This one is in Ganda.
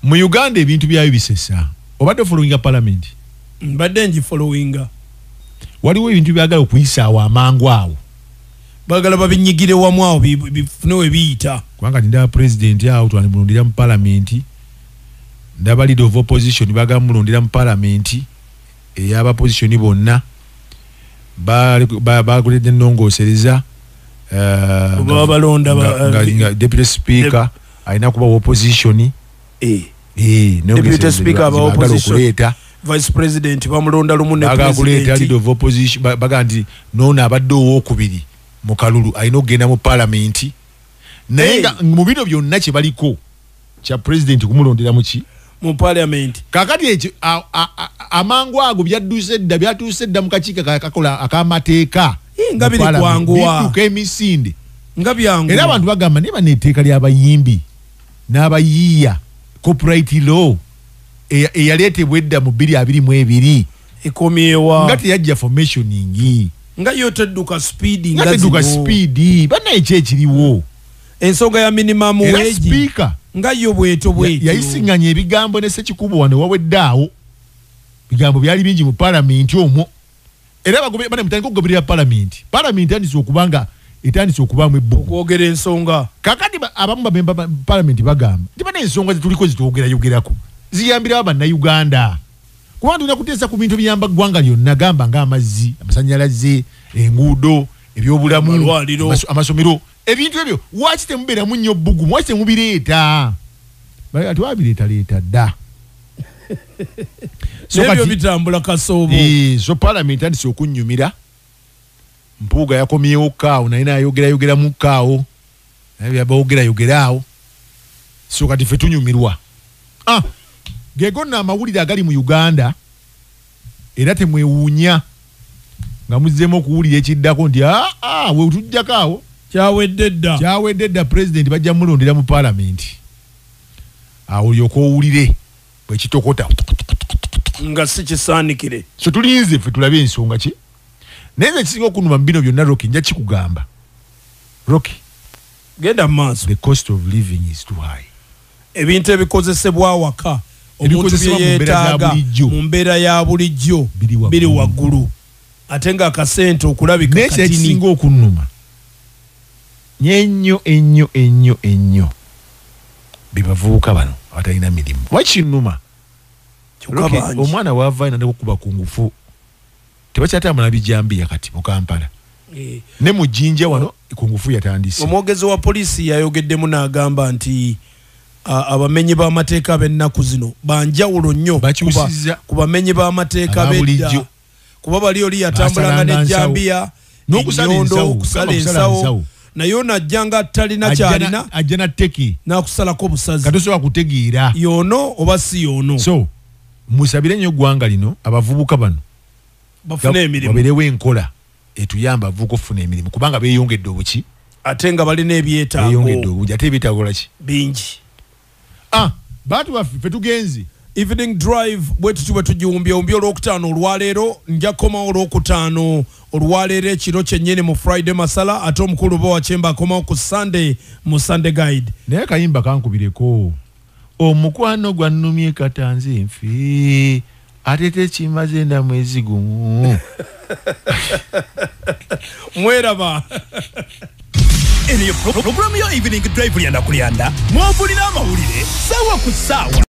Mu Uganda ebintu byayo bisesa. Obadde followinga parliament? Mbadde ngifollowinga. Waliwo ebintu byagala okuyisa awo amangu awo. Bagala babinyigire wamu awo bifune we biyita. Kubanga ndaba president awo twandimulondera mu parliament. Ndaba leader of opposition bagala mulondera mu parliament. Ey'aba opposition bonna bakoledde ennongoosereza. Babalonda nga deputy speaker alina kuba opposition. Deputy speaker aba opposition, vice president bamulonda lumu ne president. Leader of opposition baga nti nono abadde owookubiri mu kalulu alina okugenda mu parliament. Naye nga mu bino byonna kye baliko kya president kumulondera mu ki? Mu parliament. Kakati ekyo amangu ago byadduse dda, byatuuse dda mu kakiiko kakola ak'amateeka. Nga biri kwanguwa. Bidduka emisinde. Nga byanguwa. Era abantu bagamba naye bano etteeka ly'abayimbi n'abayiiya copyright law eyaleetebwa edda mu 2022 ekomyewa. Nga teyajja formationing. Nga yo tedduka speed. Nga tedduka speed. Bannaye ki ekiriwo? Ensonga ya minimum wage. Speaker nga yo bwetyo bwetyo yayisinganya ebigambo ne Ssekikubo wano wawedde awo. Bigambo byali bingi mu parliament omwo. Era bane mutandika okugoberera parliament. Parliament etandise okubanga etandise okubaamu ebbugu. Okwogera ensonga. Kakati abamu bamemba ba parliament bagamba nti bane ensonga zetuliko zitwogerayogerako ziyambira Bannayuganda. Kubanga tulina kuteesa ku bintu ebiyamba ggwanga lyonna, gamba ng'amazzi, amasannyalaze, enguudo, ebyobulamu, amasomero, ebintu ebyo lwaki temubeeramu nnyo bbugumu, lwaki temubireeta? Twabireetaleeta dda. So ebyo bitambula kasoobo. So parliament etandise okunnyumira. Mpuuga yakomyewo kaawo naye nayogerayogeramu kaawo, naye byabogerayogera awo. So kati ffe tunyumirwa. Gego nno amawulire agali mu Uganda, era temwewuunya nga muzzeemu okuwulira ekiddako nti we tujjako awo. Kyawedde dda. Kyawedde dda, president bajja mulondera mu parliament. Awo olyoke owulire bwe kitokota. Nga si kisaanikire. So tulinze ffe tulabe ensonga ki. Naye nze ekisinga okunnuma mu bino byonna Rocky, nja kikugamba. Rocky, genda mu maaso. The cost of living is too high. Ebintu ebikozesebwa awaka, omuntu bye yeetaaga mu mbeera ya bulijjo biri waggulu. Ate nga akasente okulabika katini. Naye ekisinga okunnuma ennyo ennyo ennyo ennyo be bavubuka bano abatalina mirimu. Wakinnuma omwana waavaayo natandika okukuba ku ngufu. Tebakyatambula bijambiya kati mu Kampala. Ne mu Jinja wano ku ngufu yatandise. Omwogezi wa poliisi yayogeddemu n'agamba nti abamenyi b'amateeka b'ennaku zino banjawulo nnyo ku bamenyi b'amateeka b'edda. Kuba bali oli yatambulanga n'ejjambiya, ennyondo, okusala ensawo. Naye ono ajja nga talina ky'alina, ajja na tteki n'akusalako obusazi. Katosobola kutegeera y'ono oba si y'ono. So musabire nnyo eggwanga lino abavubuka bano bafune emirimu, wabeerewo enkola etuyamba abavubuka okufuna emirimu, kubanga beeyongedde obuki ate nga balina ebyetaago. Beeyongedde obungi ate ebyetaago laki bingi. Bantu baffe ffe tugenze. Evening Drive bwe tutyo bwe tugiwumbyewumbye olwokutaano olwaleero. Nja kukomawo olwokutaano olwaleero ekiro kyennyini mu Friday Masala, ate omukulu bo Wachemba akomawo ku Sunday mu Sunday Guide. Naye kayimba kankubireko. Omukwano gwannumye katanze nfe, ate tekimaze na mwezi gumu. Mweraba. Eno programu ya Evening Drive lyanda kulyanda mwavulira amawulire sawa ku sawa.